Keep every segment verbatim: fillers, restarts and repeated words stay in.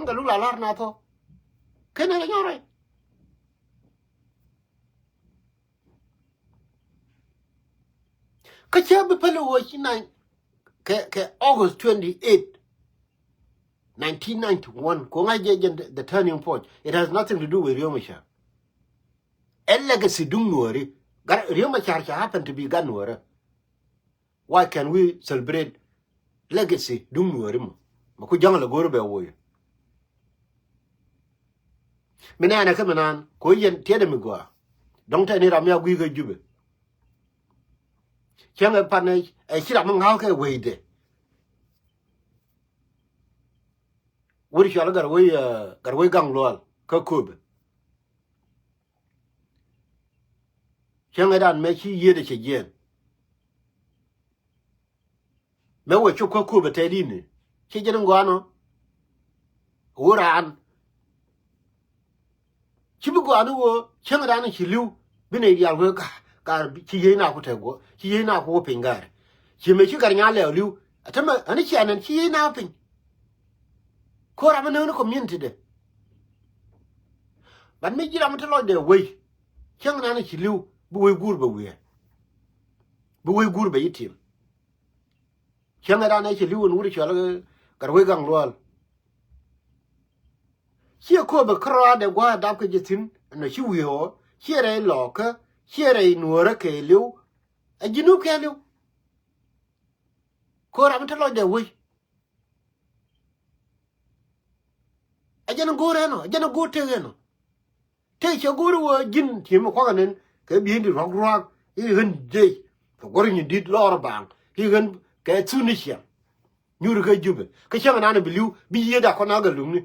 Kä luk la lar na thɔ. Kɛn ɛ nyɔrɛ. Kä cɛ bi päl wä ci nine kɛ, kɛ August twenty-eight, nineteen ninety-one. Ko ŋa̱c jɛ jɛ the turning point. It has nothing to do with Riek Machar. Ɛ legacy duŋ Nuɔri. Gat Riek Machar ca happen to be gat Nuɔri. Why can we celebrate legacy duŋ Nuɔri mɔ? Mɛ ku ja̱ŋ lɛ go̱o̱r bɛ woyɛ. Mi nɛɛnɛ kä mi naan ko yɛn tiɛtdɛ mi gɔaa. Dɔ̱ŋ tɛni ram ya gui̱i̱ kä Jubɛ. Cäŋ ɛ pan ɛ ci ram mi ŋa̱a̱k kɛ wecdɛ. Wur cual gat wec, gat wec gaŋ lual kä Köpɛ. Cäŋɛ dan mɛ ci yiëëdɛ cɛ jiɛɛn. Mɛ wee cop kä Köpɛ tɛt ini ci jɛn in gɔaa nɔ. Wur raan ci bi gɔaa ni wee cäŋɛ dan in ci li̱w. Bi nɛy diaal wee ka ka ci yiëë na ku tɛk guɔ ci yiëë na ku wä piny gaari. Ci mɛ ci gat nyaa lɛɛw li̱w. Atämɛ ani ciɛ nɛn ci yiëë na wä piny. Ko̱r ram mi nääni community dɛ. But mi ji̱ ram mi te lɔcdɛ wei. Cäŋ nan ci li̱w bi wei guur bɛ wiee. Bi wei guur bɛ yi tim. Cäŋ dan ci li̱w in wut cual gat wei gaŋ lual. Ciɛ Köpɛ kärɔaadɛ gua̱a̱ dap kɛ jɛ thi̱n. Ɛn ci wiee ɔ ciɛ rɛy lɔɔkä ciɛ rɛy nuɔ̱ɔ̱rä kɛ li̱w. Ɛ ji̱ nup kɛ li̱w. Ko̱r ram mi te lɔcdɛ wei. Ɛ jɛn go̱o̱r ɛnɔ, ɛ jɛn go̱o̱r tek ɛnɔ. Tëë cɛ go̱o̱r wä ji̱n ti̱em kuakä nen kɛ bi̱i̱n di ruak ruak i̱ ɣän jey. Kɛ guɔ̱r nyi di̱t lɔɔr baŋ i̱ ɣän kɛ thun ni ciɛŋ. Nyuur kä Jubɛ kä cäŋ nan bi li̱w bi yiëëda kɔn a gɛ luŋni.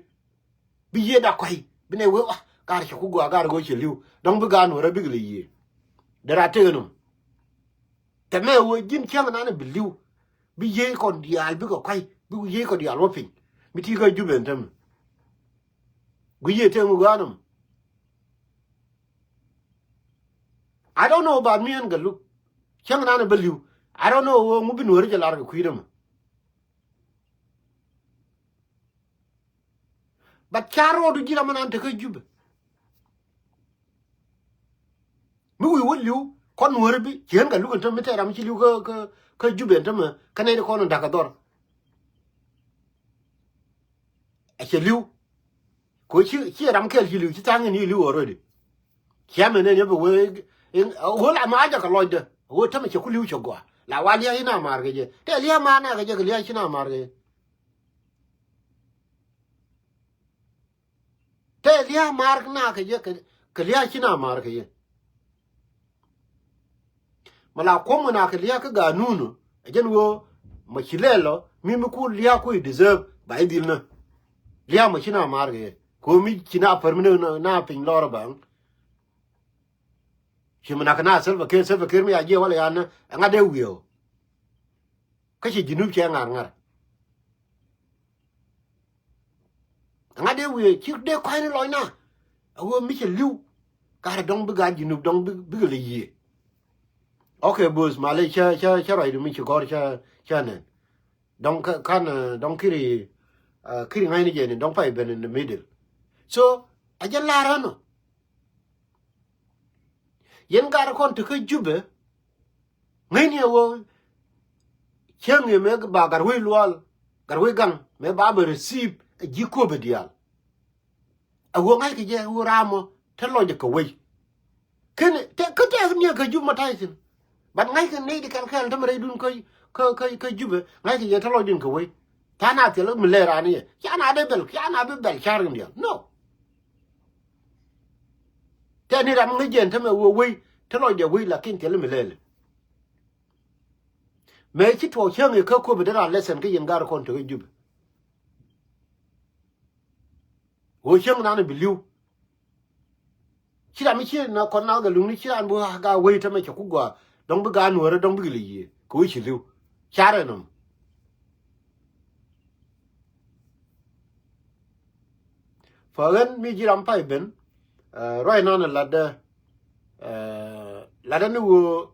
Bi yiëëda kɔ̱a̱c bi nɛ wee ɣɔa gaar cɛ ku gɔaa gaar ɣöö cɛ li̱w dɔ̱ŋ bi gaar nuɔ̱rä bikɛ lɛ yiëë. Dee raa tek ɛnɔ. Tɛmɛ wee ji̱n cäŋ nan bi li̱w bi yiëë kɔn diaal bikɛ kɔ̱a̱c bi yiëë kɔn diaal wä piny. Mi ti kä Jubɛ ɛn tämɛ. Guic yɛ tëë ŋu gɔaa nɔmɔ. I don't know about me and Galuk. Cäŋ nan bä li̱w. I don't know wä ŋu bi nuɔ̱ɔ̱ri jɛ lar kɛ kui̱dä mɔ. But ca ro̱o̱du ji̱ ram nan te kä Jubɛ. Mi wi̱i̱ wä li̱w kɔn nuɔ̱ɔ̱ri bi ci ɣän Galuk ɛn tämɛ mi tɛɛr ram ci li̱w kä kä kä Jubɛ ɛn tämɛ kä nɛy ti kɔn in da̱k kɛ dhɔr. Ɛ cɛ li̱w. Ko ci ci ram kɛl ci li̱w ci tha̱a̱ŋ in yi li̱w already. Ciɛ mɛ nɛn yɛ bɛ wee in ɣöö la ma ajɛ kɛ lɔcdä ɣöö tämɛ cɛ ku li̱w cɛ gɔaa la wa lia̱a̱ ci na maar kɛ jɛ tɛ lia̱a̱ maar na kɛ jɛ kɛ lia̱a̱ ci na maar kɛ jɛ. Tɛ lia̱a̱ maar na kɛ jɛ kɛ lia̱a̱ ci na maar kɛ jɛ. Ma la kuɔ̱m ɣän a kɛ lia̱a̱ kä ganun ɔ ɛ jɛn ɣöö ma ci lɛl ɔ mi mi ku lia̱a̱ ku i̱ deserve ba i̱ dhil nä. Lia̱a̱ ma ci na maar kɛ yɛ kɛ ɣöö mi ci na pär mi na piny lɔr ɔ baŋ. Ci mi nak na Salva Kiir Salva Kiir mi a jiɛ wala ya nä ɛ ŋa̱t dee wiee ɔ. Kä ci Junub cɛ ŋa̱r ŋa̱r. Ŋa̱t dee wiee ci dee kɔ̱a̱cni lɔcna. A ɣöö mi cɛ li̱w. Karɛ dɔ̱ŋ bi gaat Junub dɔ̱ŋ bikɛ lɛ yiëë. Ok bo̱o̱th malɛ cä cä cä ruacdu mi ci gɔ̱r cä cä nɛn. Dɔ̱ŋ kan dɔ̱ŋ kiri kiri ŋa̱cni jɛ ni dɔ̱ŋ pay ben in the middle. So a jɛ lar ɛnɔ. Yɛn gat kɔn te kä Jubɛ. Ŋäcni ɛ ɣöö cäŋ yɛ mëë ba gat wec lual gat wec gaŋ mëë ba bɛ receive ɛ ji̱ Köpɛ diaal. Ɛ ɣöö ŋa̱ckɛ jɛ ɣöö raamɔ te lɔcdɛ kɛ wec. Ken te kä tɛth niɛ kä Jubɛ ma ta̱y thi̱n. But ŋa̱ckɛ nɛy di kɛl kɛl te mi rɛydun kä kä kä Jubɛ ŋa̱ckɛ jɛ te lɔcdun kɛ wec. Ca na thil mi lɛ raan yɛ ca na dee bɛl ca na bi bɛl ca̱r in diaal no. Tɛni ram ŋäc jɛn tämɛ wee wei te lɔcdɛ wei lakin thil mi lɛl. Mëë ci tuɔɔk cäŋ i̱ kä Köpɛ dee raa lesson kä yɛn gar kɔn tekä Jubɛ. Ɣöö cäŋ nan bi li̱w. Ci ram mi ci na kɔn na gɛ luŋni ci ran bi ɣaa gaa wei tämɛ cɛ ku gɔaa dɔ̱ŋ bi gaa nuäärä dɔ̱ŋ bikɛ lɛ yiëë kɛ wei ci li̱w. Carɛ nɔm. Fa ɣän mi ji̱ ram pay ben ruac nan latdä latdä ni ɣöö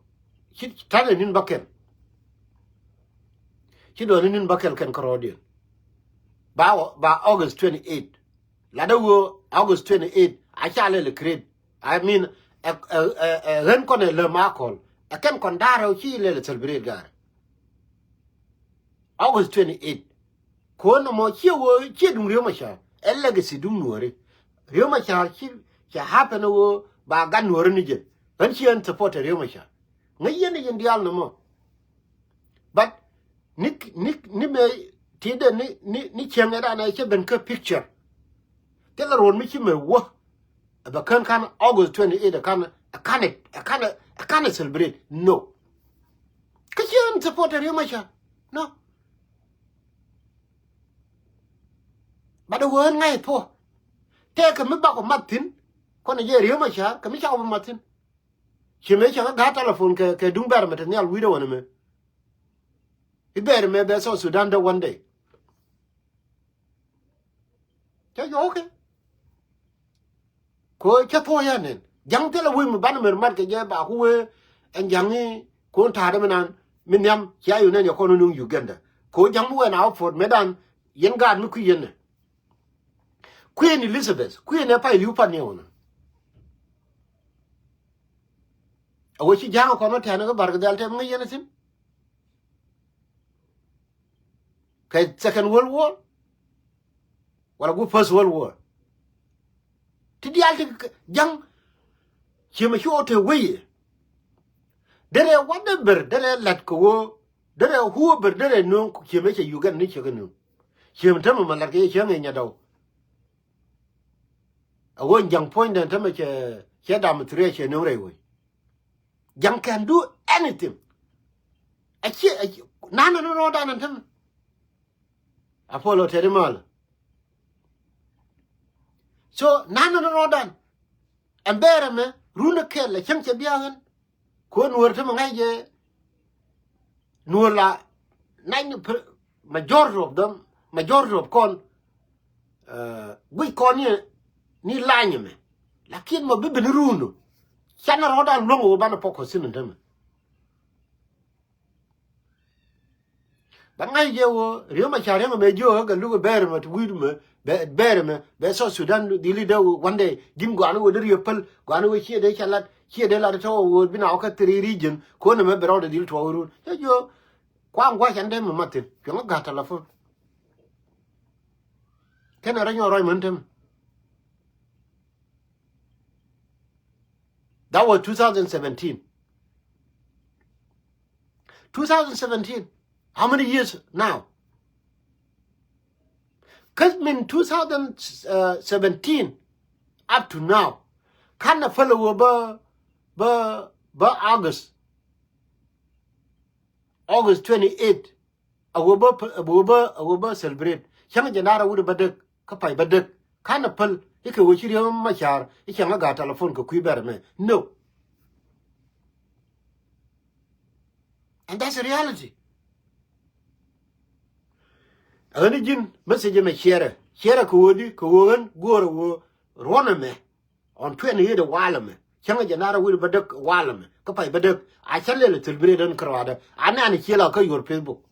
ci ta̱nɛ ni̱n bäkɛl. Ci duɔ̱ɔ̱ni ni̱n bäkɛl kɛn kärɔɔdiɛn. Ba, ba August twenty eight. Latdä ɣöö August twenty eight a ca lɛl create. I mean, ɛ, ɛ, ɛ, ɛ, ɣän kɔn ɛ lääm a kɔl. Ɛ kɛn kɔn da̱rɛ ɣöö ci lɛl celebrate ga̱rɛ. August twenty eight. Ko̱n nɔmɔ ciɛ ɣöö ciɛ duŋ Riek Machar. Ɛ legacy duŋ nuɔ̱ɔ̱ri. Riek Machar ci, cɛ happen ɣöö ba gat nuɔ̱ɔ̱ri ni jɛ. Ɣän ci ɣän support ɛ Riek Machar. Ŋäc yɛn i̱ yɛn diaal nɔmɔ. But ni, ni, ni mëë ti̱i̱dɛ ni, ni, ni cieŋ ɛ danɛ cɛ ben kä picture. Thilɛ ruɔ̱n mi ci mëë wä. Ɛ bɛ kän kan August twenty eight ɛ kan, ɛ kan, ɛ kan, ɛ kan celebrate. No. Kä ci ɣän support ɛ Riek Machar. No. But ɛ wä ɣän ŋa̱c thuɔ. Tëëkɛ mi bakɔ mat thi̱n. Kɔn ɛ jɛ Riek Machar kɛ mi cakɔ bi mat thi̱n. Ci mëë cɛ kä ga̱a̱t telephone kɛ, kɛ duŋ Bɛɛr mɛ te nhial wi̱i̱dɛ wänɛ mɛ. I̱ Bɛɛr mɛ bɛ South Sudan dee one day. Cɛ jɔɔk kɛ. Ko cɛ thuɔ̱k yɛn nɛn. Ja̱ŋ thilɛ wec mi banɛ mɛr mat kɛ jɛ ba ku wee ɛn ja̱ŋ i̱ ko̱n ta̱a̱dä mi nan mi nhiam cia yun nɛn yɛ kɔn nuŋ Uganda. Ko ja̱ŋ mi wɛn a wä puɔt mɛ dan yɛn gaat mi kui̱ yɛn nɛ. Queen Elizabeth, Queen ɛ pay li̱w pan ni ɣɔnɔ. A wä ci ja̱a̱ŋ kɔn wä tɛ̈n kä Barkadhal tɛm ŋäc yɛn a thi̱n. Kɛ Second World War. Wala gu First World War. Ti diaal ti k-, ja̱ŋ. Ciɛ mɛ ci ɣɔw te wee. Derɛ whatever, derɛ lat kɛ wä. Derɛ whoever, derɛ nööŋ ciɛ mɛ cɛ Uganda ni cɛ kɛ nööŋ. Ciɛ mɛ tämɛ mɛ lat kɛ yɛ cɛ ŋɛ nyadɔw. A wä ja̱ŋ puɔ̱nydɛ tämɛ cɛ, cɛ dam threat cɛ nööŋ rɛy wec. Ja̱ŋ can do anything. A ciɛ, a ciɛ, nanɛ ni rɔɔdan ɛn tämɛ. Apollo tɛt imal. So nanɛ ni rɔɔdan. Ɛn Bɛɛr ɛmɛ run ɛ kɛl ɛ cäŋ cɛ bia̱a̱ŋ ɛn. Ko̱ Nuɔ̱ɔ̱r tämɛ ŋa̱c jɛ. Nuɔ̱ɔ̱r la ninety per-, majority of them, majority of kɔn, eh, guic kɔn ni, ni lany ɛmɛ. Lakin mɔ bi ben run ɔ. Canɛ rɔɔdan luäŋ ɔ banɛ pɔk kɔ thi̱n ɛn tämɛ. Ba ŋa̱c jɛ wä Riek Machar riɛŋ mɛ jiök kä luk Bɛɛr mɛ ti wi̱i̱t mɛ, Bɛ-, Bɛɛr mɛ bɛ South Sudan dhili dee one day. Ji̱n gɔani wä dee riek päl, gɔani wä ciɛ dee ca lat, ciɛ dee lat tɔ̱ wä bi na wä kä three region. Ko̱n mɛ bɛ rɔɔdɛ dhil tuɔɔk run. Cä jiök kuaŋ gua̱c ɛn dee mɛ mat thi̱n. Cuɛŋä ga̱a̱t telephone. Kɛnɛ rɔ nyɔk rɔc män temɛ. That was two thousand seventeen. Two thousand seventeen. How many years now? Kä min two thousand seventeen up to now. Canɛ päl a wä bä, bä, bä August. August twenty eight. A wä bä, a wä bä, a wä bä celebrate. Cäŋ jɛ nar a wut bä däk. Kä pay bä däk. Canɛ päl i̱ kɛ wä ci Riek Machar i̱ cäŋ a ga̱a̱t telephone kɛ kui̱ Bɛɛr ɛmɛ. No. And that's a reality. Ɣän i̱ ji̱n message ɛmɛ ciɛrɛ. Ciɛrɛ kɛ wä di, kɛ wä ɣän go̱o̱rɛ wä ruɔ̱n ɛmɛ. On twenty eight walɛ mɛ. Cäŋ jɛ nar a wut bä däk walɛ mɛ. Kä pay bä däk. A cä lɛl a celebrate ɛn kärɔadä. A nɛn a ciɛ la kä your Facebook.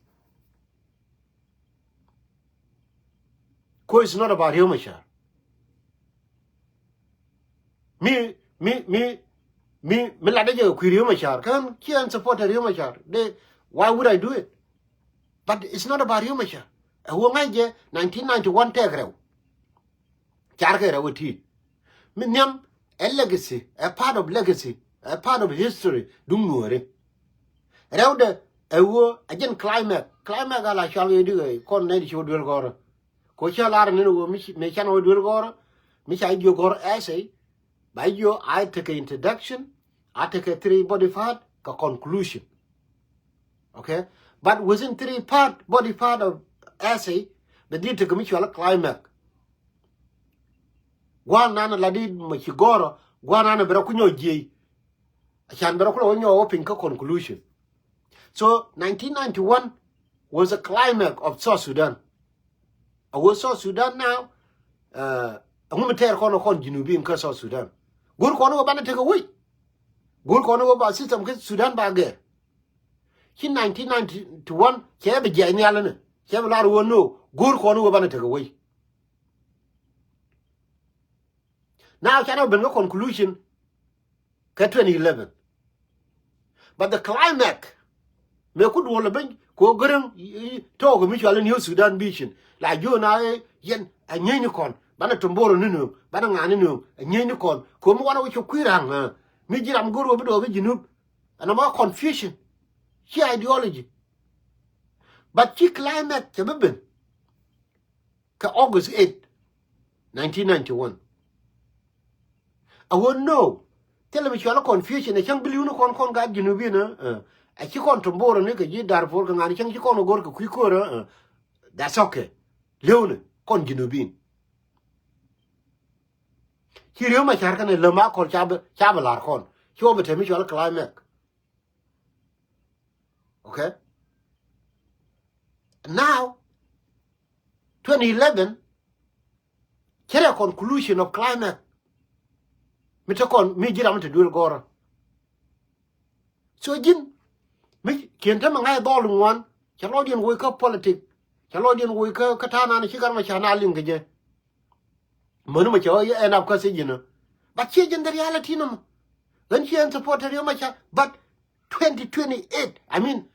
Ko it's not about Riek Machar. Mi, mi, mi, mi, mi latdä jɛ kɛ kui̱ Riek Machar. Kä ɣän ciɛ ɣän support Riek Machar. Dee, why would I do it? But it's not about Riek Machar. Ɛ wä ŋa̱c jɛ nineteen ninety one tɛk rɛw. Car kɛ rɛw ɛ ti. Mi nhiam ɛ legacy, ɛ part of legacy, ɛ part of history duŋ Nuɔ̱ɔ̱ri. Rɛwdɛ ɛ wä ɛ jɛn climax. Climax a la cual kɛ di kɛ kɔn nɛy di ci wä duel gɔ̱rä. Ko cä lar ni wä mi ci, mi can wä duel gɔ̱rä. Mi ca jiök gɔ̱rä essay. Ba jiök a tekɛ introduction, a tekɛ three body part kɛ conclusion. Okay? But within three part, body part of essay, bɛ dhil tekɛ mi cual climax. Gua̱a̱r nan la di mɛ ci gɔ̱rä, gua̱a̱r nan bɛ rɔ ku nyɔk jiey. Acan bɛ rɔ ku lɔ nyɔk wä piny kä conclusion. So nineteen ninety one was a climax of South Sudan. A wä South Sudan now, uh, a ŋu mi tɛɛr kɔn kɔn Junubin kä South Sudan. Go̱r kɔn wä banɛ tekɛ wec. Go̱r kɔn wä ba system kä Sudan ba gɛr. Ci nineteen ninety one cɛ bi jiɛc nhial ni. Cɛ bi lar wä no go̱o̱r kɔn wä banɛ tekɛ wei. Now canɛ ben kä conclusion kɛ twenty eleven. But the climax mëë ku duɔl ben ko Gäräŋ tɔɔk mi cual New Sudan vision la jiö na yɛn a nyieeny ni kɔn banɛ tomboro ni nööŋ banɛ ŋa̱a̱n ni nööŋ a nyieeny ni kɔn ko mi wanɛ wä cɛ kui̱ ra̱ŋ. Mi ji̱ ram go̱r wä bi dɔɔk kä Junub. Ɛn ama confusion ci ideology. But ci climax cɛ bi ben kɛ August eight, nineteen ninety-one. A wä no thilɛ mi cual confusion ɛ cäŋ biliwni kɔn kɔn gaat Junubin ɛ ɛ ci kɔn tomboro ni kɛ ji̱ Darfur kɛ ŋa̱n cäŋ ci kɔn go̱r kɛ kui̱ ko̱r ɛ. That's okay. Liwni kɔn Junubin. Ci Riek Machar kɛnɛ läm a kɔl ca bi ca bi lar kɔn ci wä bi te mi cual climax. Okay. Now twenty eleven cɛ rɛ conclusion of climax. Mi te kɔn mi ji̱ ram mi te duel gɔrä. So ji̱n mi kiɛn te mi ŋa̱c dhɔl ŋuan cɛ lɔcdiɛn woi kä politic. Cɛ lɔcdiɛn woi kä kä ta̱a̱ nan ci gat ma ca na liŋ kɛ jɛ. Mäni ma cɛ ɣä yɛ ɛn ap kä thiec ji̱n ɛ. But ciɛ ji̱n the reality nɔmɔ. Ɣän ciɛ ɛn support te Riek Machar but twenty twenty eight I mean.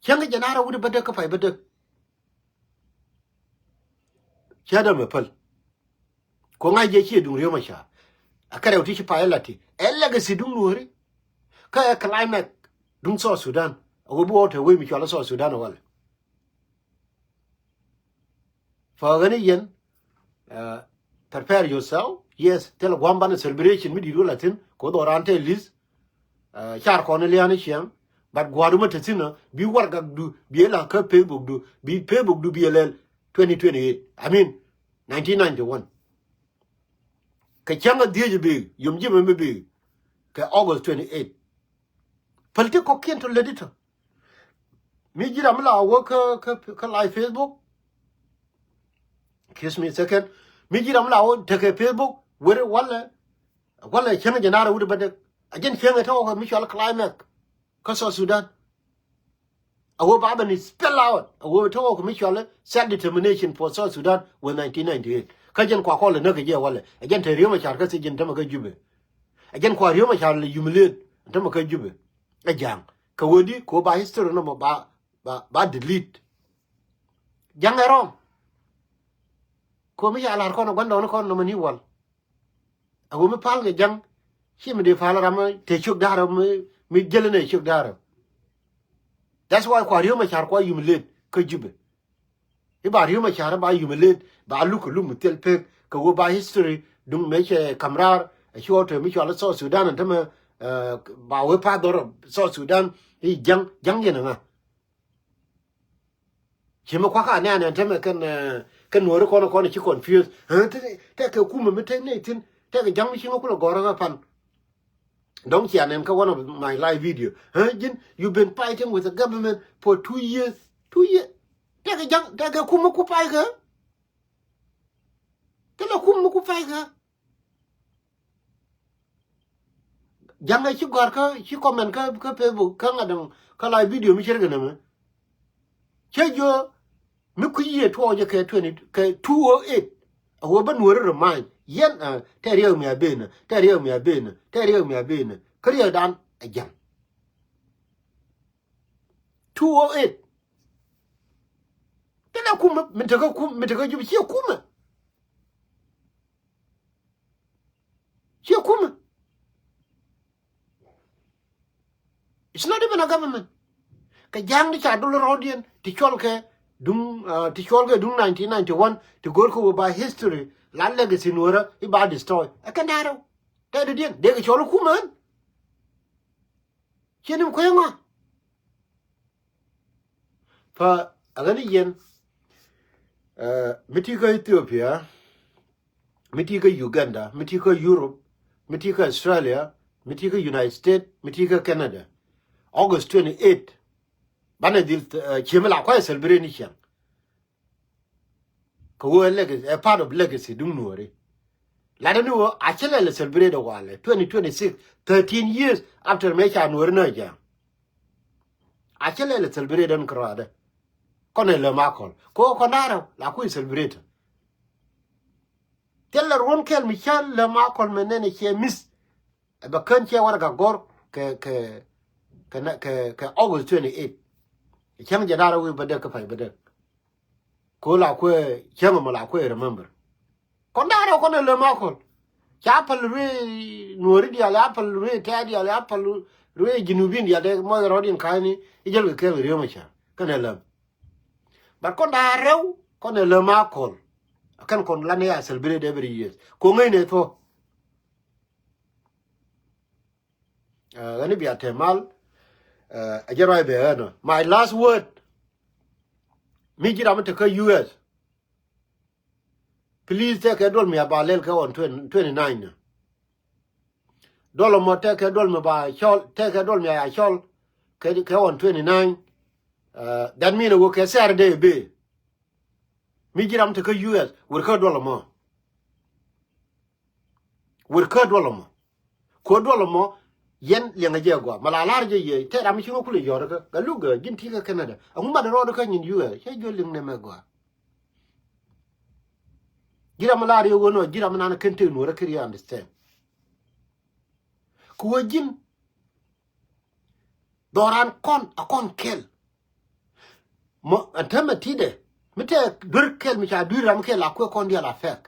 Cäŋ kɛ jɛ na rɛ wut bädäk kä pay bädäk. Cä dämɛ päl. Ko ŋa̱c jɛ ciɛ duŋ Riek Machar. A kärɛw ti ci pay lati ɛ legacy duŋ nuɔ̱ri. Kä ɛ climax duŋ South Sudan a wä bi wä te wei mi cual South Sudan a walɛ. Fa ɣän i̱ yɛn prepare yourself. Yes thilɛ gua̱a̱m banɛ celebration mi di̱t wä la thi̱n ko dhɔran te list. Car kɔn lia̱a̱n i̱ ciɛŋ. But gua̱a̱r wä mi te thi̱n ɔ bi warɛgakdu bi ɛ la kä Facebook du bi Facebook du bi ɛ lɛl twenty twenty eight I mean nineteen ninety one. Kɛ cäŋ a dhieec bi yom ji̱ mɛ mi bi kɛ August twenty eight. Päl ti kɔ̱kiɛn tɔ lätdi tɔ. Mi ji̱ ram mi la wä kä kä kä live Facebook. Excuse me second. Mi ji̱ ram mi la wä tekɛ Facebook weri walɛ. Walɛ cäŋ jɛ nar wut bädäk a jɛn cäŋ ɛ tɔɔkɛ mi cual climax kä South Sudan. A wä ba bɛ ni spell out a wä tɔɔkɛ mi cual self determination for South Sudan with nineteen ninety eight. Kä jɛn kua kɔl ɛ näk kɛ jɛ walɛ a jɛn te Riek Machar kä thiec jɛn tämɛ kä Jubɛ. A jɛn kua Riek Machar lɛ humiliate tämɛ kä Jubɛ. Ɛ ja̱a̱ŋ kɛ wä di kɛ wä ba history nɔmɔ ba ba ba delete. Ja̱ŋ ɛ wrong. Ko mi ca lar kɔn ɛ gua̱ndɔɔŋni kɔn nɔmɔ ni wal. A wä mi pal kɛ ja̱ŋ ci mi dee pal ram mi te ciök da̱rä mi mi jälä nɛ ciök da̱rä. That's why kua Riek Machar kua humiliate kä Jubɛ. I̱ ba Riek Machar ba humiliate ba luk kɛ luk mi thil pek kɛ wä ba history duŋ mëë cɛ ka̱m raar. A ci wä te mi cual South Sudan ɛn tämɛ ba wä path dhɔr South Sudan. I̱ ja̱ŋ ja̱ŋ yɛn ɛ ŋa. Ci mi kua̱kä anɛ anɛ tämɛ kɛn kɛn nuɔ̱ɔ̱ri kɔn kɔn ci confuse. Tɛkɛ kumɛ mi tek nɛy thi̱n tɛkɛ ja̱ŋ mi ci ŋä kulɛ gɔ̱rä kä pan. Dɔ̱ŋ cia nɛn kä one of my live video. Ji̱n you been fighting with the government for two years. Two years. Tɛkɛ ja̱ŋ tɛkɛ kumɛ ku pay kɛ. Tɛkɛ kumɛ ku pay kɛ. Ja̱ŋ ɛ ci gɔ̱a̱r kä ci comment kä kä Facebook kä ŋa̱t däŋ kä live video mi cir kɛ nɛmɛ. Cä jiö mi kui̱ yiëë tuɔɔk jɛ kɛ twenty kɛ two oh eight. A wee bä nuɔ̱ɔ̱ri remind yɛn tɛ riɛk mi a benä tɛ riɛk mi a benä tɛ riɛk mi a benä kä riɛkdan a ja̱ŋ. Two oh eight. Tɛ la kumä mi tekä kum mi tekä jup ciɛ kumä. Ciɛ kumä. It's not even a government. Kɛ ja̱a̱ŋ ti ca dul rɔ̱diɛn ti cuɔl kɛ duŋ ti cuɔl kɛ duŋ nineteen ninety one ti go̱r kɛ wä ba history la legacy nuɔrä i̱ ba destroy. Ɛ kɛn da̱a̱r rɛw tɛ dɔ̱diɛn dee kɛ cuɔl kumä. Ciɛ ni mi kueŋ ɔ. Fa a ɣän i̱ yɛn mi ti kä Ethiopia, mi ti kä Uganda, mi ti kä Europe, mi ti kä Australia, mi ti kä United States, mi ti kä Canada. August twenty eight banɛ dhil ciemi la kuay celebrate ni ciɛŋ. Kɛ ɣöö ɛ legacy ɛ part of legacy duŋ nuɔɔri. Latdä ni ɣöö a cä lɛl ɛ celebrate ɛ walɛ twenty twenty six, thirteen years after mëë ca nuɔɔri nä jam. A cä lɛl ɛ celebrate ɛn kärɔadä. Kɔn ɛ lɛ ma kɔl. Ko kɔn da̱rɛ la kui̱ celebrate. Thilɛ ruɔ̱n kɛl mi cä lɛ ma kɔl mɛ nɛn ɛ ciɛ miss. Ɛ bɛ kän ciɛ warɛ ka gɔr kɛ, kɛ, kɛ, kɛ, kɛ August twenty eight. Cäŋ jɛ da̱rɛ wi̱i̱ bädäk kä pay bädäk. Ko la kuɛ cäŋ mɔ la kuɛ remember. Kɔn da̱rɛ kɔn ɛ lɛ ma kɔl. Ca päl ruëë nuɔ̱ɔ̱ri diaal, a päl ruëë tɛ̈ diaal, a päl ruëë jinubin diaal, dee mɔc rɔɔd in ka̱ny ni i̱ jäl kɛ kɛl riöm a cär kɛn ɛ lɛm. But kɔn da̱rɛ rɛw kɔn ɛ lɛ ma kɔl. Kɛn kɔn lan ɛ a celebrate every year. Ko ŋäcnɛ thuɔ̱k. Ɣän i̱ bia te mal. Ɛ jɛ ruac bɛ ɣän ɔ my last word. Mi ji̱ ram mi te kä U S. Please tɛkɛ duɔl mi a ba lɛl kɛ ɣɔn twenty, twenty nine. Duɔl mɔ tɛkɛ duɔl mi ba cɔl, tɛkɛ duɔl mi a cɔl kɛ, kɛ ɣɔn twenty nine. That mean ɛ wä kɛ Saturday bee. Mi ji̱ ram te kä U S wër kä duɔl mɔ. Wër kä duɔl mɔ. Ko duɔl mɔ yɛn liɛŋɛ jɛ gɔaa. Ma la lar jɛ yɛ tɛ ram mi ci ŋä kulɛ yɔr kä. Ga luk gɛ ji̱n ti kä Canada. Ɛŋu mat rɔɔd kä nyin U S. Cɛ juɔl liŋ nɛ mɛ gɔaa. Ji̱ ram mi lar yɛ wä nɔ ji̱ ram mi nan kɛn te nuɔrä kɛ ri understand. Ku wä ji̱n dhɔran kɔn a kɔn kɛl. Mɔ ɛn täämɛ ti̱dɛ mi te duer kɛl mi ca duer ram kɛl a kuɛ kɔn dial a fɛk.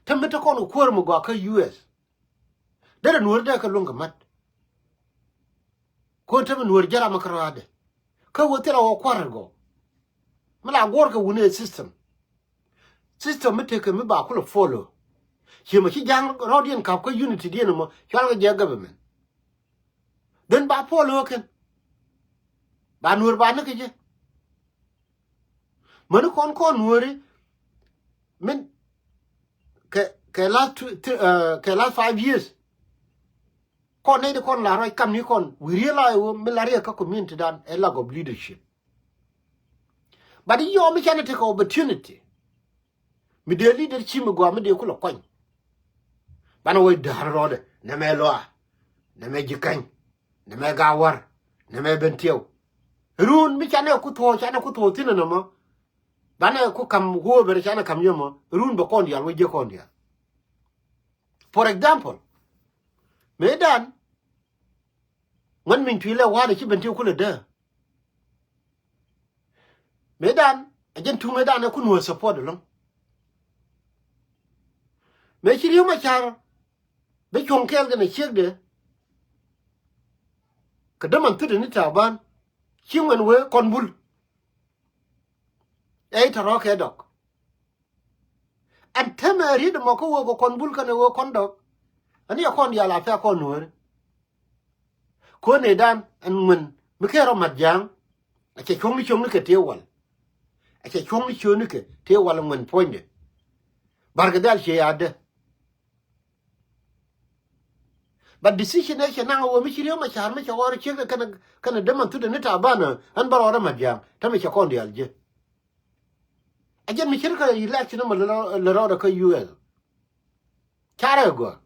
Te mi te kɔn kɛ kuäär mi gɔaa kä U S. Derɛ nuɔ̱ɔ̱r dee kɛ luäŋ kɛ mat. Kuäär te mi nuɔ̱ɔ̱r jɛ ram mi kä rɔaadɛ kä wä thil a wä kua̱r gɔw. Mi la guɔ̱ɔ̱r kɛ wuni ɛ system. System mi tekɛ mi ba kulɛ follow. Ciɛ mɔ ci ja̱a̱ŋ rɔɔdiɛn ka̱p kä unity diɛn ɛmɔ cual kɛ jɛ government. Then ba follow kɛn. Ba nuɔ̱ɔ̱r ba ni kɛ jɛ. Mäni kɔn kɔn nuɔ̱ɔ̱ri min kɛ, kɛ last two, th- uh, kɛ last five years. Kɔn nɛy ti kɔn la ruac kam ni kɔn wi̱i̱ riel a ɛ wä mi la riɛk kä community dan ɛ lack of leadership. But i̱ yɔɔ mi canɛ tekɛ opportunity. Mi dee leadership mi gɔaa mi dee kulɛ kuany. Banɛ wec da̱a̱r rɔɔdɛ nɛmɛ lɔa, nɛmɛ ji̱ käny, nɛmɛ gawär, nɛmɛ ben tiɛw. Run mi canɛ ku thuɔ̱ɔ̱ canɛ ku thuɔ̱ɔ̱ thi̱n ɛnɔmɔ. Banɛ ku kam whoever canɛ kam yɔmɔ run bɛ kɔn diaal wec jiɛ kɔn diaal. For example, mëëdan ŋuɛn min cuilɛ wa̱a̱dɛ ci ben tiɛw kulɛ dee. Mëëdan a jɛn tuŋ mëëdan ɛ kun wä support ɛlɔ̱ŋ. Mëë ci Riek Machar bi cuɔ̱ŋ kɛɛl kɛnɛ ciekdɛ. Kɛ däman thutdɛ ni Taban ci ŋuɛn wee kɔn bul. Ɛ i̱ tɔ̱rɔ̱ kɛ dɔk. Ɛn täämɛ riet ɛmɔ kä wee kɛ kɔn bul kɛnɛ wee kɔn dɔk. Ɛn i̱ ɛ kɔn diaal a pia kɔn nueeri. Kuäär nɛy dan ɛn ŋuɛn mi kɛ rɔ mat ja̱a̱ŋ. A cɛ cuɔ̱ŋni cuɔ̱ŋni kɛ tëë wal. A cɛ cuɔ̱ŋni cuɔ̱ŋni kɛ tëë wal ŋuɛn puɔ̱nydɛ. Barkɛ dhal ciɛ ya̱a̱dä. But decision ɛ cɛ naŋ a wee mi ci Riek Machar mi cɛ ɣɔr ciek kɛnɛ, kɛnɛ däman thutdɛ ni Taban ɛ ɛn bä rɔɔdä mat ja̱a̱ŋ. Täämɛ cɛ kɔn diaal jiɛ. A jɛn mi ce̱tkɛ election mɔ lɛ rɔɔdɛ kä U S. Carɛ gɔaa.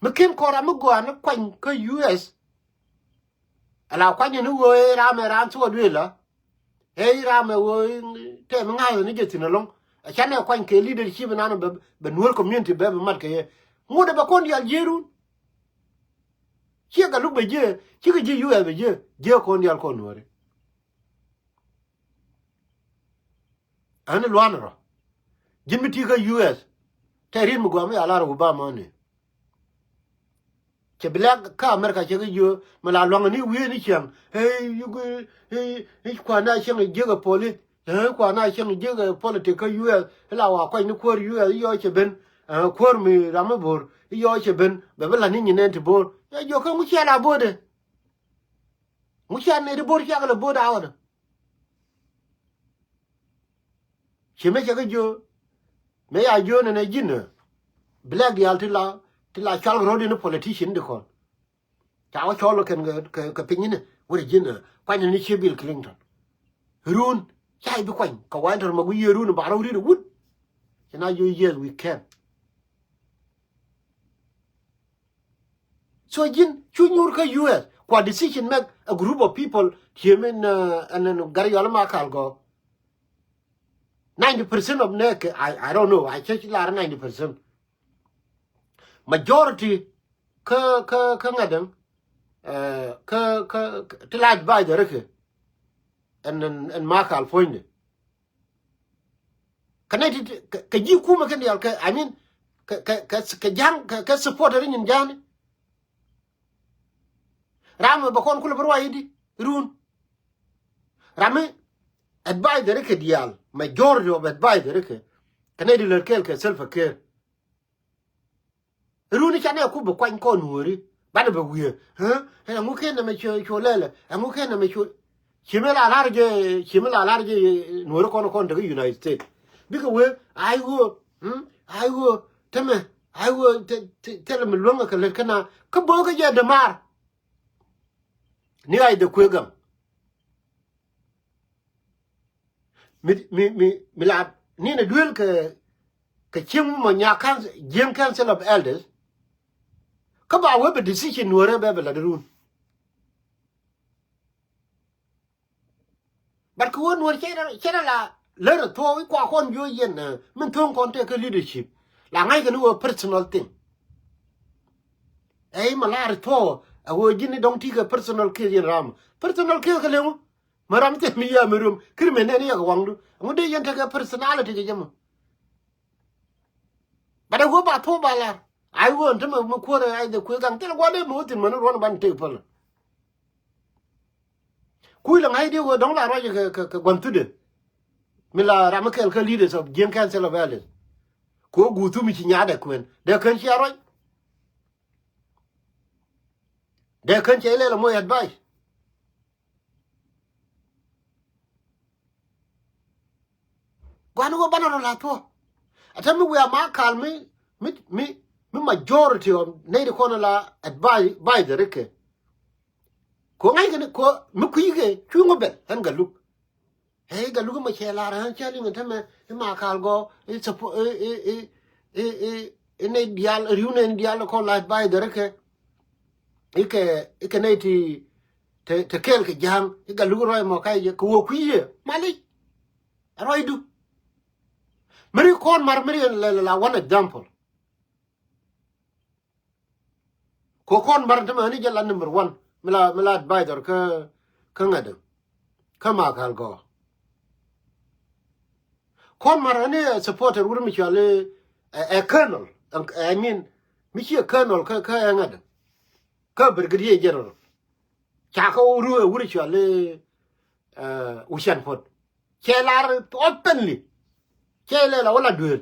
Mi ken kɔn ram mi gɔaa ni kuany kä U S. Ala kuany ni ɣöö ɛ ram ɛ ram thuɔɔk duëël la. Ɛ ram ɛ ɣöö tɛm ŋa̱th ni jɛ thi̱n ɛlɔ̱ŋ. A canɛ kuany kɛ leadership nan bɛ, bɛ Nuer community bɛ, bɛ mat kɛ yɛ. Ŋot ɛ bɛ kɔn diaal jiëë run. Ciɛ Galuk bɛ jiëë, cikɛ ji̱ U S bɛ jiëë, jiëë kɔn diaal kɔn Nuääri. Ɣän lua̱n rɔ. Ji̱n mi ti kä U S. Tɛ riet mi gɔaa mi a lar Obama ni. Cɛ bi lɛk kä America cɛ kɛ jiö mi la luaŋ ni wiee ni ciaŋ. Hey, you go, hey, hey, kuan na cieŋ jiäk ɛ police. Hey, kuan na cieŋ jiäk ɛ politic kä U S. Ila wa kuany ni kuäär U S iyɔ cɛ ben. Kuäär mi ram mi bo̱r iyɔ cɛ ben. Bɛ bi la ni nyin nɛn ti bo̱r. Ɛ jiɔ kä ŋu cia la bo̱r de. Ŋu cia nɛy ti bo̱r cia kɛ la bo̱r da wä de. Ci mëë cɛ kä jiö mëë ya jiö nɛnɛ ji̱n ɛ. Black diaal ti la, ti la cual kɛ ro̱d in politician di kɔn. Ca wä cɔl kɛn kɛ, kɛ, kɛ piny ni wä ri ji̱n ɛ. Kuany ni ci Bill Clinton. Run ca i̱ bi kuany kɛ wa in tɔr ma gui̱ yiëë run ba rɔw rit wut. Ci na jiö yes we can. So ji̱n cu nyuur kä U S Kua decision make a group of people. Tiɛ min ɛn ɛn gari yɔl ma kal gɔ. Ninety percent of nɛ kɛ, I, I don't know. I check lar ninety percent. Majority kä kä kä ŋa däŋ, kä kä ti la advisor kɛ ɛn ɛn ɛn ma kal puɔ̱nydɛ. Kɛ nɛ ti kɛ ji̱ kumɛ kɛ dial kɛ, I mean, kɛ kɛ kɛ ja̱ŋ kɛ kɛ supporter nyin ja̱ni. Ram mi bɛ kɔn kulɛ bi ruac idi run. Ram mi advisor kɛ dial, majority of advisor kɛ kɛ nɛ di lär kɛɛl kɛ Salva Kiir. Runi canɛ ku bi kuany kɔn nuɔri banɛ bɛ wiee. Ɛŋu ken nɛmɛ cuɔ lɛlɛ, ɛŋu ken nɛmɛ cuɔ. Cimi la lar jɛ, cimi la lar jɛ nuɔri kɔn kɔn tekɛ United States. Bikɛ wee ai ɣöö, ai ɣöö tämɛ, ai ɣöö thilɛ mi luäŋ kɛ lät kä na kä bo̱o̱kä jɛ dämaar. Ni ɣac dhɛ kuëë gam. Mi mi mi mi la ninɛ duel kɛ kɛ cieŋ mi mɔ nya kan Jieng Council of Elders. Kä ba wee bɛ decision nuɔrɛ bɛ bɛ la di run. But kɛ wee nuɔr cɛ rɛ la lär thuɔɔk i kua kɔn juɔ yɛn min tho̱o̱ŋ kɔn tekɛ leadership. La ŋa̱ckɛ ni wee personal thing. Ɛ i ma lar thuɔɔk a wee ji̱n i dɔ̱ŋ ti kɛ personal case yɛn ram. Personal case kɛ leŋu. Mɛ ram thil mi yia mi rum kir mɛ nɛn yɛ kɛ waŋdu. Ŋu dee yɛn tekɛ personality kɛ jɛ mɔ. But a wee ba thuɔɔk ba lar ai wee ɛn tämɛ mi kuäärɛ ai dhɛ kuëë gaŋ thil gua̱dɛ mi wä thin mɛ ni ruɔn ban tek päl. Kui̱ lɛ ŋa̱c diɛ wee dɔ̱ŋ la ruac kɛ kɛ gua̱n thudɛ. Mi la ram mi kɛl kä leaders of Jieng Council of Elders. Ku wä guuth thum mi ci nyaatdɛ kuën dee kän cia ruac. Dee kän cɛ ilɛl ɛ moc advice. Gua̱n wä banɛ rɔ la thuɔ̱k. Ɛ te mi wiaa ma kal mi mi mi mi majority of nɛy ti kɔn la advice advice rikɛ. Ko ŋa̱ckɛ ni ko mi kui̱kɛ cuŋ wä ben ɛn Galuk. Ɛ Galuk mi cɛ lar ɛn cɛ liŋ ɛ te mɛ i ma kal gɔ i support i i i i i nɛy diaal riw nɛy diaal kɔn la advice rikɛ. Ikɛ ikɛ nɛy ti te te kɛɛl kɛ ja̱a̱ŋ i Galuk ruac mɔ kac jɛ kɛ wä kui̱ yɛ malic. Ɛ ruacdu. Meri kɔn mar meri ɛn lɛ la one example. Ko kɔn mar te mɛ ni jɛ la number one mi la mi la advisor kä kä ŋa̱däŋ. Kä ma kal gɔɔ. Kɔn mar ani ɛ supporter wur mi cual ɛ ɛ colonel. I mean mi ci ɛ colonel kä kä ɛ ŋa̱däŋ. Kä brigadier general. Ca kä wur ɛ wur cual ɛ Ucian Puɔt. Cɛ lar openly. Cɛ lɛ la wä la duel.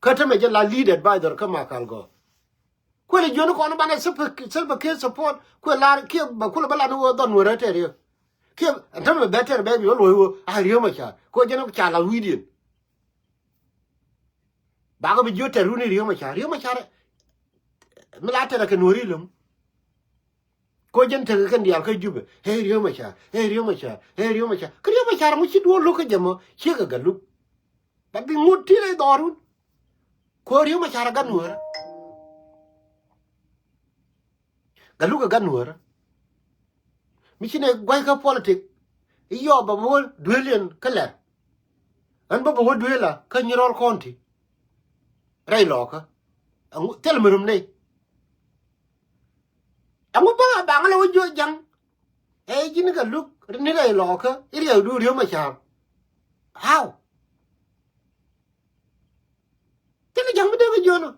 Kä te mɛ jɛ la lead advisor kä ma kal gɔɔ. Kuël jiön kɔn banɛ Salva Kiir support kuël lar kiɛ bɛ kulɛ bä lan wä dhɔn wä rɛ tɛr yɛ. Kiɛ ɛn tämɛ bɛ tɛr bɛ bi wä luɔi wä a Riek Machar kɛ wä jɛn ca la wi̱i̱diɛn. Bakɛ bi jiö tɛr runi Riek Machar Riek Machar. Mi la tɛr kɛ nuɔri lem. Ko jɛn tekɛ kɛn diaal kä Jubɛ. Hey Riek Machar, hey Riek Machar, hey Riek Machar. Kä Riek Machar ŋu ci duɔl lo̱k kä jɛ mɔ ciek kɛ Galuk. Ba bi ŋut ti rɛy dhɔrun. Ko Riek Machar ɛ gat nuɔrä. Galuk ɛ gat nuɔrä. Mi ci nɛ gua̱c kä politik. Iyɔ bɛ bä wä duel yɛn kä lɛr. Ɣän bä bä wä duel a kä Nyirɔl County. Rɛy lɔɔkä. Thil mi rum nɛy. Ɛŋu bä baŋ lɛ wä jiö ja̱ŋ. Ɛ ji̱n Galuk ni rɛy lɔɔkä i riɛkdu Riek Machar. How? Thilɛ ja̱ŋ mi dee wä jiön ɔ.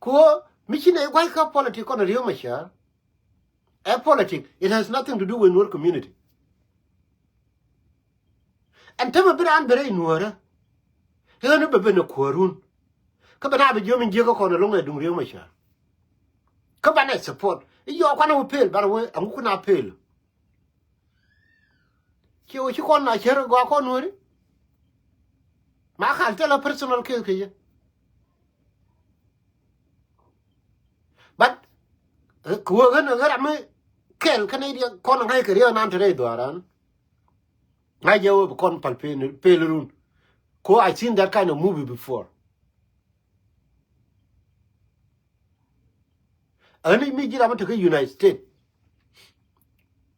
Kuɔ mi ci nɛ gua̱c kä politik kɔn Riek Machar. Ɛ politik, it has nothing to do with Nuer community. Ɛn tämɛ bi raan ben rɛy nuɔ̱ɔ̱rä. Ɣän bɛ ben ɛ kuäärun. Kä bɛ na bi jiöm in jiäkä kɔn ɛlɔ̱ŋ ɛ duŋ Riek Machar. Kä banɛ support i̱ yɔɔk kuanɛ wä pel banɛ wä ɛŋu kun a pel. Ciɛ wä ci kɔn na cär gɔaa kɔn nuɔ̱ɔ̱ri. Ma kal thilɛ personal case kɛ yɛ. But kɛ wä ɣän ɣän ram mi kɛl kä nɛy diɛ kɔn ŋa̱c kɛ riɛk nan te rɛy dhuaaran. Ŋa̱c jɛ wä bi kɔn pal pel run. Ko I seen that kind of movie before. Ɣän i̱ mi ji̱ ram mi te kä United States.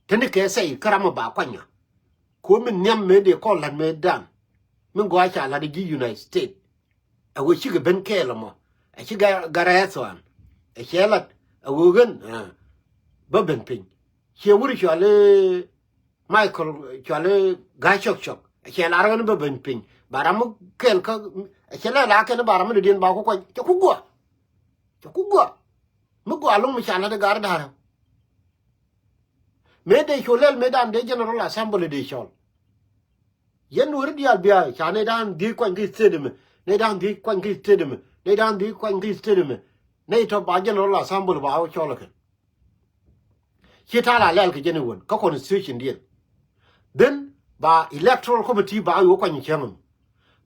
Te ni kɛ sɛy kä ram mi ba kuany ŋa. Ko mi nhiam mëë dee kɔn la̱t mëë dan. Mi gɔaa ca la̱t ji̱ United States. Ɛ ɣöö cikɛ ben kɛɛl ɛmɔ. Ɛ ci Gar-, Gareth Thuan. Ɛ cɛ la̱t ɛ ɣöö ɣän, ah, bä ben piny. Ciɛ wur cɔal i̱ Michael, cɔal i̱ Ga̱a̱c Cɔk Cɔk. Ɛ cɛ lar ɣän bä ben piny. Ba ram mi kɛɛl kä, ɛ cɛ lɛ la kɛn ba ram mi dɔ̱diɛn ba ku kuany. Cɛ ku guɔ. Cɛ ku guɔ. Mi gɔaa lo̱ŋ mi ca la̱t i̱ gar da̱rä. Mëë dee cu lɛl mëë dan dee General Assembly dee cɔl. Yɛn Nuɔ̱ri diaal bia ca nɛy dan dhiec kuany kä state ɛmɛ. Nɛy dan dhiec kuany kä state ɛmɛ. Nɛy dan dhiec kuany kä state ɛmɛ. Nɛy tɔ̱ ba General Assembly ba wä cɔl ɛ kɛn. Ci ta̱a̱ la lɛl kɛ jɛn i̱ wän kä constitution diɛn. Then ba electoral committee ba wä kuany cäŋ ɛmɛ.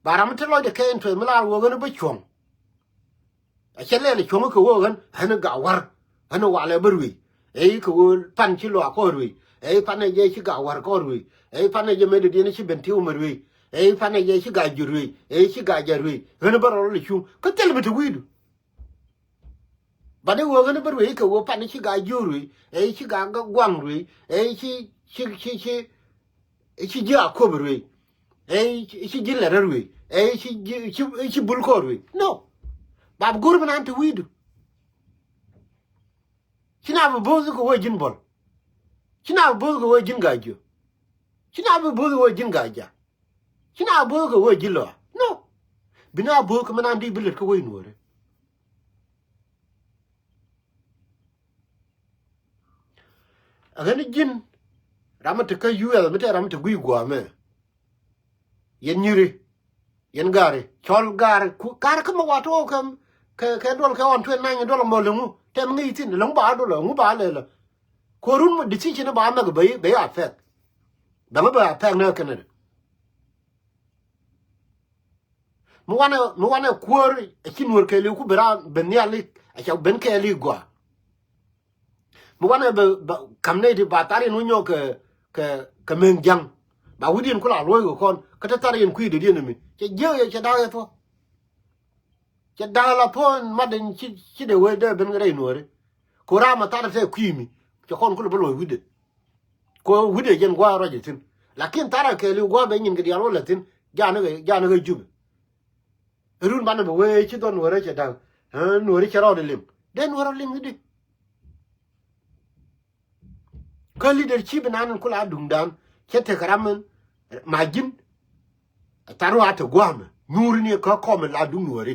Ba ram mi te lɔcdɛ kɛ interest mi lar wä ɣän bä cuɔ̱ŋ. A cɛ lɛl cuɔ̱ŋ kɛ ɣöö ɣän ɣän ga wa̱r, ɣän walɛ bä ruëëc. Ëë kɛ ɣöö pan ci luaak kɔn ruëëc. Ëë pan ɛ jɛ ci ga wa̱r kɔn ruëëc. Ëë pan ɛ jɛ mëë dɔ̱diɛn ci ben tiw mɛ ruëëc. Ëë pan ɛ jɛ ci ga jur ruëëc. Ëë ci ga jɛ ruëëc. Ɣän bä rɔl i̱ cuŋ. Kä thil bi te wi̱i̱du. Ba dee ɣöö ɣän bä ruëëc kɛ ɣöö pan ci ga jur ruëëc. Ëë ci ga guaŋ ruëëc. Ëë ci, ci, ci, ci, ci ji̱ a kuɔp ruëëc. Ëë ci ji̱ lɛ rɛr wei. Ëë ci ji̱, ci, ci bul kɔɔr wei. No. Ba bi go̱r mi naan te wi̱i̱du. Ci na bi bo̱o̱th kɛ wee ji̱n bɔl. Ci na bi bo̱o̱th kɛ wee ji̱n ga̱a̱c jiö. Ci na bi bo̱o̱th kɛ wee ji̱n ga̱a̱c ja̱. Ci na bi bo̱o̱th kɛ wee ji̱n lɔa. No. Bi na bo̱o̱th kɛ mi naan di bi lät kɛ wee Nuɔ̱ɔ̱ri. A ɣän ji̱n ram mi te kä U S mi te ram mi te gui̱i̱ gua̱a̱mɛ. Yɛn nyiri. Yɛn ga̱ri. Cɔl ga̱ri. Ku, ga̱ri kä mi wa tuɔɔk kɛ, kɛ, kɛ duɔl kɛ ɣɔn tuɛn nany duɔl mɔ liŋu. Tɛm ŋi̱i̱c thi̱n. Liŋu ba duɔl ŋu ba lɛl. Kuɔrun mi decision ba mɛk bɛ, bɛ affect. Bɛ ŋu bɛ affect ni Canada. Mi wanɛ, mi wanɛ kuäär a ci Nuɔ̱ɔ̱r kɛɛliw ku ben raan ben nhial i̱ a ca ben kɛɛl i̱ gɔaa. Mi wanɛ bɛ, bɛ ka̱m nɛy ti ba thar yɛn wä nyɔk kɛ, kɛ, kɛ meŋ ja̱ŋ. Ba wi̱cdiɛn ku la luɔ̱ɔ̱c kɛ kɔn kä te thar yɛn kui̱dɛ diɛn mi cɛ jiääk yɛ cɛ da̱a̱k yɛ thuɔ̱k. Cɛ da̱a̱k la thuɔ̱k mat in ci, ci dee wee dee ben rɛy Nuɔ̱ɔ̱ri. Ko raam a thar a tɛ kui̱ mi cɛ kɔn ku lɛ bä luɔ̱ɔ̱c wi̱cdɛ. Ko wi̱cdɛ jɛn gua̱a̱ ruac ithin. Lakin thar a kɛɛliw gua̱a̱ bɛ nyin kɛ diaal wä lɛ thi̱n. Ja̱a̱n kɛ, ja̱a̱n kɛ Jubɛ. Run banɛ bɛ wee ci dhɔn Nuɔ̱ɔ̱rä cɛ da̱ŋ. Ɛ, Nuɔ̱ɔ̱rä cɛ rɔɔdɛ liŋ. Dee Nuɔ̱ɔ̱rä liŋ i̱di. Kä leadership inan in kula duŋdan cɛ tek ram in ma ji̱n. Tharu a te gua̱a̱mɛ nyuuri ni kä kɔm in la duŋ Nuɔ̱ɔ̱ri.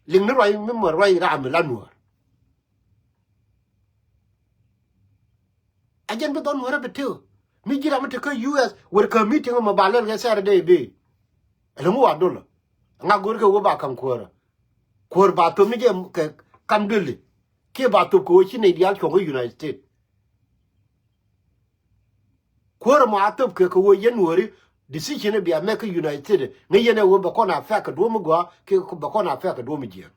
Liŋ ni ruac mi mɔ ruac ram in la Nuɔ̱ɔ̱r. A jɛn bi dhɔn Nuɔ̱ɔ̱rä bi tëë. Mi ji̱ ram mi te kä U S wër kä meeting mɔ ba lɛl kɛ Saturday bi. Ɛlɛ ŋu wa dolä. Ŋa go̱o̱r kɛ wä ba ka̱m kuäärä. Kuäär ba thop ni jɛ kɛ kam duëli. Kiɛ ba thop kɛ wä ci nɛy diaal cuɔ̱ŋ kä United States. Kuäärä mɔ a thop kɛ kɛ wä yɛn Nuɔ̱ɔ̱ri decision bia mɛk kä United States. Ŋäc yɛn ɛ wä bɛ kɔn a fɛk kɛ duɔ̱ɔ̱m mi gɔaa kiɛ bɛ kɔn a fɛk kɛ duɔ̱ɔ̱m mi jiääk.